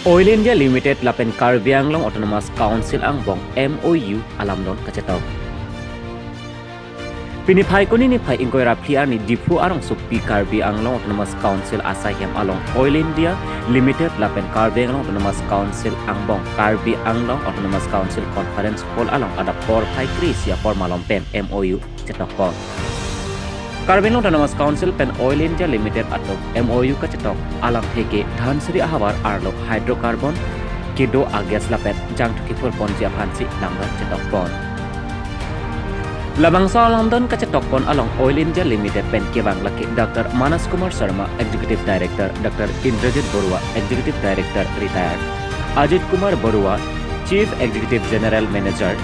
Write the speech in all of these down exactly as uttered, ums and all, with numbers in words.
Oil India Limited lapen Karbi Anglong Autonomous Council angbong M O U alamdon kachetok. Pini Phaikuni niphai ingkoi ra phli arni Diphu arongsopi Karbi Anglong Autonomous Council asaihem along Oil India Limited lapen Karbi Anglong Autonomous Council angbong Karbi Anglong Autonomous Council Conference Hall along adap porphai kre-isi apor malom pen M O U chetokpon. Karbi Anglong Autonomous Council pen Oil India Limited atum M O U kachetok alamthe ke Dhansiri ahavar arlo hydrocarbon kedo agas lapen jangthu kiphurponji aphansi lamdon chetokpon. Labangso alamdon kachetokpon along Oil India Limited pen kevang lake Doctor Manas Kumar Sharma, Executive Director, Doctor Indrajit Barua, Executive Director Retired, Ajit Kumar Barua, Chief Executive General Manager,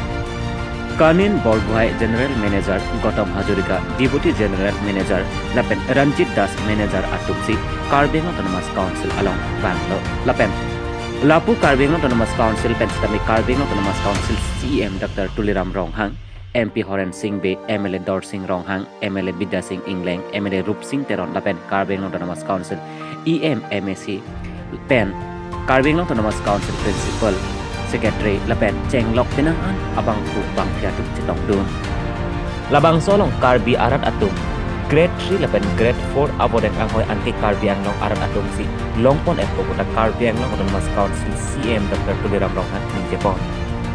Kanin Borgohain, General Manager, Gautam Hazarika, Deputy General Manager, lapen Ranjit Das, Manager atumsi Karbi Anglong Autonomous Council along vanglo. Lapen lapu Karbi Anglong Autonomous Council pen sitame Karbi Anglong Autonomous Council C E M Doctor Tuliram Ronghang, M P Horen Sing Bey, M L A Dorsing Ronghang, M L A Bidya Sing Engleng, M L A Rupsing Teron lapen Karbi Anglong Autonomous Council E M, M A C pen Karbi Anglong Autonomous Council Principal Secretary lapen chenglok penang an abangphu bangphi atum chetongdun. Labangso along Karbi arat atum Grade three lapen Grade four abodeng anghoi anke Karbi Anglong arat atumsi longpon-etpo puta Karbi Anglong Autonomous Council C E M Doctor Tuliram Ronghang ningjepon.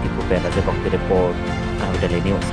Diphu pen Rajabong report, Anur Daily News.